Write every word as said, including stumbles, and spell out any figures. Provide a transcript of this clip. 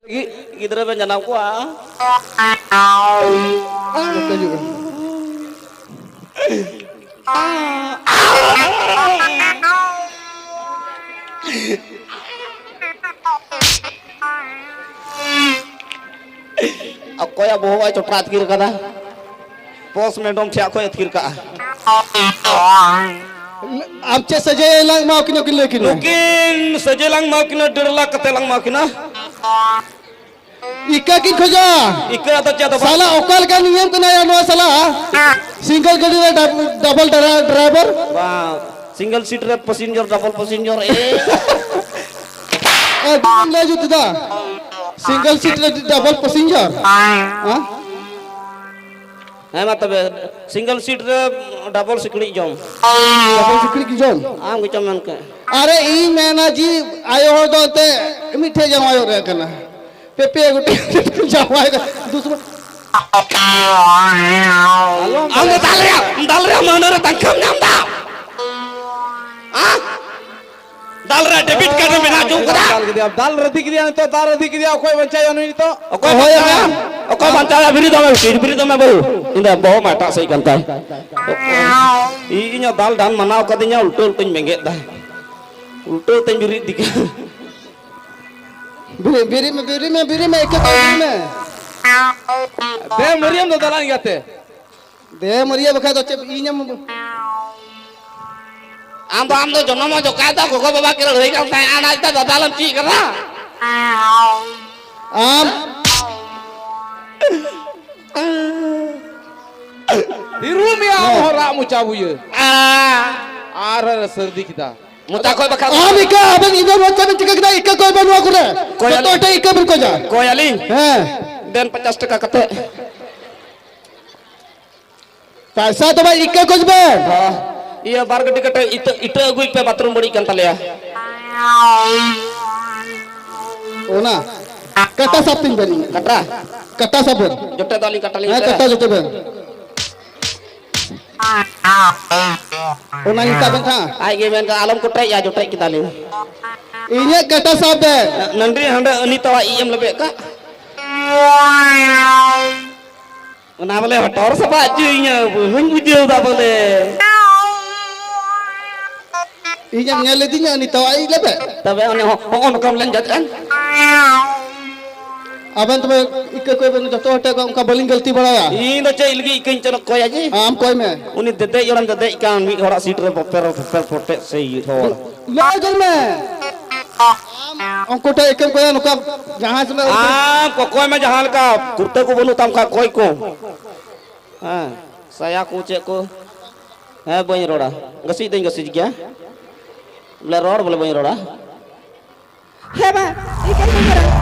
ᱞᱟᱹᱜᱤᱫ ᱜᱤᱫᱽᱨᱟᱹ ᱵᱮᱱ ᱡᱟᱱᱟᱢ ᱠᱚᱣᱟ᱾ ᱱᱚᱛᱮ ᱦᱤᱡᱩᱜ ᱵᱮᱱ᱾ ᱚᱠᱚᱭᱟᱜ ᱵᱚᱦᱚᱜ ᱮ ᱪᱚᱴᱨᱟ ᱟᱹᱛᱠᱤᱨ ᱠᱟᱫᱟ? ᱯᱚᱥ ᱢᱮᱰᱚᱢ ᱴᱷᱮᱡ ᱠᱷᱚᱡ ᱟᱹᱛᱠᱤᱨ ᱠᱟᱜᱼᱟ᱾ ᱟᱢ ᱪᱮᱫ ᱥᱟᱹᱡᱟᱹᱭ ᱞᱟᱝ ᱮᱢᱟ ᱠᱤᱱᱟ ᱠᱤᱱ ᱞᱟᱹᱭ ᱠᱤᱱᱟ? ᱱᱩᱠᱤᱱ ᱥᱟᱹᱡᱟᱹᱭ ᱞᱟᱝ ᱮᱢᱟ ᱠᱤᱱᱟ, ᱰᱮᱲ ᱞᱟᱠᱷ ᱠᱟᱛᱮ ᱞᱟᱝ ᱮᱢᱟ ᱠᱤᱱᱟ᱾ ᱤᱠᱟᱹ ᱠᱤᱱ ᱠᱷᱚᱡᱟ᱾ ᱤᱠᱟᱹ ᱫᱚ ᱪᱮᱫ ᱫᱚ ᱵᱟᱝ᱾ ᱥᱟᱞᱟ ᱚᱠᱟ ᱞᱮᱠᱟ ᱱᱤᱭᱚᱢ ᱠᱟᱱᱟ ᱭᱟ ᱱᱚᱣᱟ ᱥᱟᱞᱟ? ᱥᱤᱝᱜᱮᱞ ᱜᱟᱹᱰᱤ ᱨᱮ ᱰᱟᱵ-, ᱰᱟᱵᱚᱞ ᱰᱨᱟ-, ᱰᱨᱟᱭᱵᱷᱟᱨ᱾ ᱵᱟᱝ, ᱥᱤᱝᱜᱮᱞ ᱥᱤᱴ ᱨᱮ ᱯᱮᱥᱮᱧᱡᱚᱨ, ᱰᱟᱵᱚᱞ ᱯᱮᱥᱮᱧᱡᱚᱨ, ᱮ᱾ ᱮ, ᱪᱮᱫ ᱮᱢ ᱞᱟᱹᱭ ᱡᱩᱛ ᱮᱫᱟ? ᱥᱤᱝᱜᱮᱞ ᱥᱤᱴ ᱨᱮ ᱰᱟᱵᱚᱞ ᱯᱮᱥᱮᱧᱡᱚᱨ? ᱦᱮᱸ? ᱦᱮᱸ, ᱢᱟ ᱛᱚᱵᱮ, ᱥᱤᱝᱜᱮᱞ ᱥᱤᱴ ᱨᱮ ᱰᱟᱵᱚᱞ ᱥᱤᱠᱲᱤᱡ ᱡᱚᱢ᱾ ᱰᱟᱵᱚᱞ ᱥᱤᱠᱲᱤᱡ ᱡᱚᱢ? ᱟᱢ ᱜᱮᱪᱚᱢ ᱢᱮᱱ ᱠᱮᱫ᱾ ᱟᱨᱮ, ᱤᱧ ᱢᱮᱱᱟ ᱡᱮ ᱟᱭᱳ ᱦᱚᱲ ᱫᱚ ᱮᱱᱛᱮ ᱢᱤᱫᱴᱷᱮᱡ ᱡᱟᱶᱟᱭᱚᱜ ᱨᱮᱭᱟᱜ ᱠᱟᱱᱟ᱾ ᱯᱮ ᱯᱮ ᱜᱚᱴᱮᱡ ᱡᱟᱶᱟᱭ ᱠᱟᱱᱟ᱾ ᱫᱩᱥᱢᱟᱱ᱾ ᱟᱞᱚᱢ ᱟᱢ ᱫᱚ ᱫᱟᱞ ᱨᱮᱭᱟᱜ, ᱫᱟᱞ ᱨᱮᱭᱟᱜ ᱢᱟᱹᱦᱱᱟᱹ ᱨᱮ ᱛᱟᱱᱠᱷᱟᱢ ᱧᱟᱢ ᱮᱫᱟ? ᱦᱮᱸ? ᱫᱟᱞ ᱨᱮ ᱰᱮᱵᱤᱴ ᱠᱟᱨᱰ ᱮᱢ ᱵᱮᱱᱟᱣ ᱦᱚᱪᱚ ᱠᱟᱫᱟ? ᱫᱟᱞ ᱠᱮᱫᱮᱭᱟ, ᱫᱟᱞ ᱨᱮᱫᱤ ᱠᱮᱫᱮᱭᱟ ᱱᱤᱛᱚᱜ, ᱫᱟᱞ ᱨᱮᱫᱤ ᱠᱮᱫᱮᱭᱟ᱾ ᱚᱠᱚᱭ ᱵᱟᱧᱪᱟᱣᱟ ᱱᱩᱭ ᱱᱤᱛᱚᱜ? ᱚᱠᱚᱭ ᱦᱳᱭ, ᱵᱟᱧᱪᱟᱣᱟ? ᱦᱮᱸ᱾ ᱚᱠᱚᱭ ᱵᱟᱧᱪᱟᱣᱟ? ᱵᱤᱨᱤᱫ ᱢᱮ ᱵᱟᱹᱵᱩ, ᱵᱤᱨᱤᱫ ᱢᱮ ᱵᱟᱹᱵᱩ᱾ ᱤᱧ ᱫᱚ ᱵᱚᱦᱚᱜ ᱢᱟ ᱮᱴᱟᱜ ᱥᱮᱫ ᱠᱟᱱ ᱛᱟᱭ᱾ ᱤᱧ, ᱤᱧᱟᱹᱜ ᱫᱟᱞ ᱰᱟᱱ ᱢᱟᱱᱟᱣ ᱠᱟᱫᱤᱧᱟ, ᱩᱞᱴᱟᱹ ᱩᱞᱴᱟᱹᱧ ᱵᱮᱸᱜᱮᱫ ᱫᱟ᱾ ᱩᱞᱴᱟᱹ ᱛᱮᱧ ᱵᱤᱨᱤᱫ ᱫᱤᱠᱟ᱾ ᱵᱤᱨᱤᱫ, ᱵᱤᱨᱤᱫ ᱢᱮ, ᱵᱤᱨᱤᱫ ᱢᱮ, ᱵᱤᱨᱤᱫ ᱢᱮ, ᱤᱠᱟᱹ ᱠᱚ ᱵᱤᱨᱤᱫ ᱢᱮ᱾ ᱫᱮ ᱢᱟᱹᱨᱤᱭᱟᱹᱢ ᱫᱚ ᱫᱟᱞᱟᱧ ᱜᱟᱛᱮ᱾ ᱫᱮ ᱢᱟᱹᱨᱤᱭᱟᱹ ᱵᱟᱠᱷᱟᱡ ᱫᱚ ᱪᱮᱫ ᱤᱧᱮᱢ ᱟᱢ ᱫᱚ, ᱟᱢ ᱫᱚ ᱡᱚᱱᱚᱢ ᱦᱚᱸ ᱡᱚᱠᱟᱭ ᱫᱚ ᱜᱚᱜᱚ ᱵᱟᱵᱟ ᱠᱤᱱ ᱞᱟᱹᱲᱦᱟᱹᱭ ᱠᱟᱱ ᱛᱟᱦᱮᱸᱫ, ᱟᱨ ᱟᱡ ᱫᱚ ᱫᱟᱫᱟᱞᱮᱢ ᱪᱮᱫ ᱠᱟᱱᱟ? ᱟᱢ ᱛᱤᱨᱩ ᱢᱮᱭᱟ ᱟᱢ ᱦᱚᱸ ᱨᱟᱜ ᱢᱚᱪᱟ ᱵᱩᱭᱟᱹ᱾ ᱟᱨ ᱥᱟᱹᱨᱫᱤ ᱠᱮᱫᱟ᱾ ᱢᱚᱪᱟ ᱠᱷᱚᱡ ᱵᱟᱠᱷᱟᱡ ᱟᱢ ᱤᱠᱟᱹ ᱟᱵᱮᱱ ᱤᱱᱟᱹ ᱢᱚᱪᱟ ᱵᱮᱱ ᱪᱤᱠᱟᱹ ᱠᱮᱫᱟ? ᱤᱠᱟᱹ ᱠᱚᱭ ᱵᱮᱱ ᱱᱚᱣᱟ ᱠᱚᱨᱮ᱾ ᱠᱚᱭ ᱡᱚᱛᱚ ᱟᱹᱞᱤᱧ᱾ ᱮᱴᱟᱜ ᱤᱠᱟᱹ ᱵᱮᱱ ᱠᱚᱭᱟ᱾ ᱠᱚᱭ ᱟᱹᱞᱤᱧ? ᱦᱮᱸ᱾ ᱫᱮᱱ ᱯᱚᱧᱪᱟᱥ ᱴᱟᱠᱟ ᱠᱟᱛᱮ᱾ ᱯᱟᱭᱥᱟ ᱫᱚ ᱵᱟᱭ ᱤᱠᱟᱹ ᱠᱚᱡ ᱵᱮᱱ᱾ ᱦᱚᱸ, ᱤᱭᱟᱹ ᱵᱟᱨ ᱜᱟᱹᱰᱤ ᱠᱟᱴᱟ ᱤᱴᱟᱹ, ᱤᱴᱟᱹ ᱟᱹᱜᱩᱭ ᱯᱮ, ᱵᱟᱛᱷᱨᱩᱢ ᱵᱟᱹᱲᱤᱡ ᱠᱟᱱ ᱛᱟᱞᱮᱭᱟ᱾ ᱚᱱᱟ ᱠᱟᱴᱟ ᱥᱟᱵ ᱛᱤᱧ ᱵᱮᱱ᱾ ᱠᱟᱴᱟ? ᱠᱟᱴᱟ ᱥᱟᱵ ᱵᱮᱱ᱾ ᱡᱚᱴᱮᱫ ᱫᱚ ᱟᱹᱞᱤᱧ ᱠᱟᱴᱟ ᱞᱤᱧ ᱦᱮᱸ, ᱡᱚᱴᱮᱫᱟ᱾ ᱠᱟᱴᱟ ᱡᱚᱴᱮᱫ ᱵᱮᱱ᱾ ᱚᱱᱟ ᱤᱧ ᱥᱟᱵ ᱵᱮᱱ ᱦᱟᱸᱜ᱾ ᱟᱡ ᱜᱮ ᱢᱮᱱ ᱠᱟᱜ, "ᱟᱞᱚᱢ ᱠᱚᱴᱮᱡᱼᱟ, ᱡᱚᱴᱮᱫ ᱠᱮᱫᱟᱞᱤᱧ᱾" ᱤᱧᱟᱹᱜ ᱠᱟᱴᱟ ᱥᱟᱵ ᱵᱮᱱ᱾ ᱱᱟᱹᱱᱰᱤ ᱦᱟᱸᱰᱮ ᱩᱱᱤ ᱛᱟᱣᱟ ᱤᱡ ᱮᱢ ᱞᱮᱵᱮᱫ ᱠᱟᱜ᱾ ᱚᱱᱟ ᱵᱚᱞᱮ ᱦᱚᱴᱚᱨ ᱥᱟᱯᱷᱟ ᱦᱚᱪᱚᱭᱤᱧᱟᱹ, ᱵᱟᱹᱧ ᱵᱩᱡᱷᱟᱹᱣ ᱫᱟ ᱵᱚᱞᱮ᱾ ᱤᱧᱮᱢ ᱧᱮᱞ ᱞᱤᱫᱤᱧᱟ ᱩᱱᱤ ᱛᱟᱣᱟ ᱤᱡ ᱞᱮᱵᱮᱫ? ᱛᱚᱵᱮ ᱚᱱᱮ ᱦᱚᱸ-, ᱦᱚᱸᱜᱼᱚ ᱱᱚᱝᱠᱟᱢ ᱞᱮᱸᱡᱮᱫ ᱮᱱ᱾ ᱟᱵᱮᱱ ᱛᱚᱵᱮ ᱤᱠᱟᱹ ᱠᱚᱭ ᱵᱮᱱ ᱡᱚᱛᱚ ᱦᱚᱲ ᱴᱷᱮᱱ ᱚᱱᱠᱟ ᱵᱟᱹᱞᱤᱧ ᱜᱟᱹᱞᱛᱤ ᱵᱟᱲᱟᱭᱟ᱾ ᱤᱧ ᱫᱚ ᱪᱮᱫ ᱞᱟᱹᱜᱤᱫ ᱤᱠᱟᱹᱧ ᱪᱚ ᱠᱚᱭᱟ ᱡᱮ? ᱟᱢ ᱠᱚᱭ ᱢᱮ᱾ ᱩᱱᱤ ᱫᱮᱫᱮᱡ ᱚᱲᱟᱢ ᱫᱮᱫᱮᱡ ᱠᱟᱱ ᱢᱤᱫ ᱦᱚᱲᱟᱜ ᱥᱤᱴ ᱨᱮ ᱵᱚᱯᱮᱨ ᱵᱚᱯᱮᱨ ᱯᱚᱴᱮᱡ ᱥᱮ ᱤᱭᱟᱹ ᱦᱚᱲ᱾ ᱞᱟᱹᱭ ᱡᱚᱝ ᱢᱮ᱾ ᱩᱱᱠᱩ ᱴᱷᱮᱱ ᱤᱠᱟᱹᱢ ᱠᱚᱭᱟ ᱱᱚᱝᱠᱟ ᱡᱟᱦᱟᱸ ᱥᱮᱫ ᱟᱢ ᱠᱚᱠᱚᱭ ᱢᱮ ᱡᱟᱦᱟᱸ ᱞᱮᱠᱟ ᱠᱩᱨᱛᱟᱹ ᱠᱚ ᱵᱟᱹᱱᱩᱜ ᱛᱟᱢ ᱠᱷᱟᱡ ᱠᱚᱭ ᱠᱚ᱾ ᱦᱮᱸ, ᱥᱟᱭᱟ ᱠᱚ ᱪᱮᱫ ᱠᱚ᱾ ᱦᱮᱸ, ᱵᱟᱹᱧ ᱨᱚᱲᱟ᱾ ᱜᱟᱥᱤᱡ ᱫᱚᱧ ᱜᱟᱥᱤᱡ ᱜᱮᱭᱟ᱾ ᱵᱚᱞᱮ ᱨᱚᱲ ᱵᱚᱞᱮ ᱵᱟᱹᱧ ᱨᱚᱲᱟ᱾ ᱦᱮᱸ ᱵᱟ, ᱤᱧ ᱠᱟᱹᱧ ᱵᱟᱹᱧ ᱨᱚᱲᱟ᱾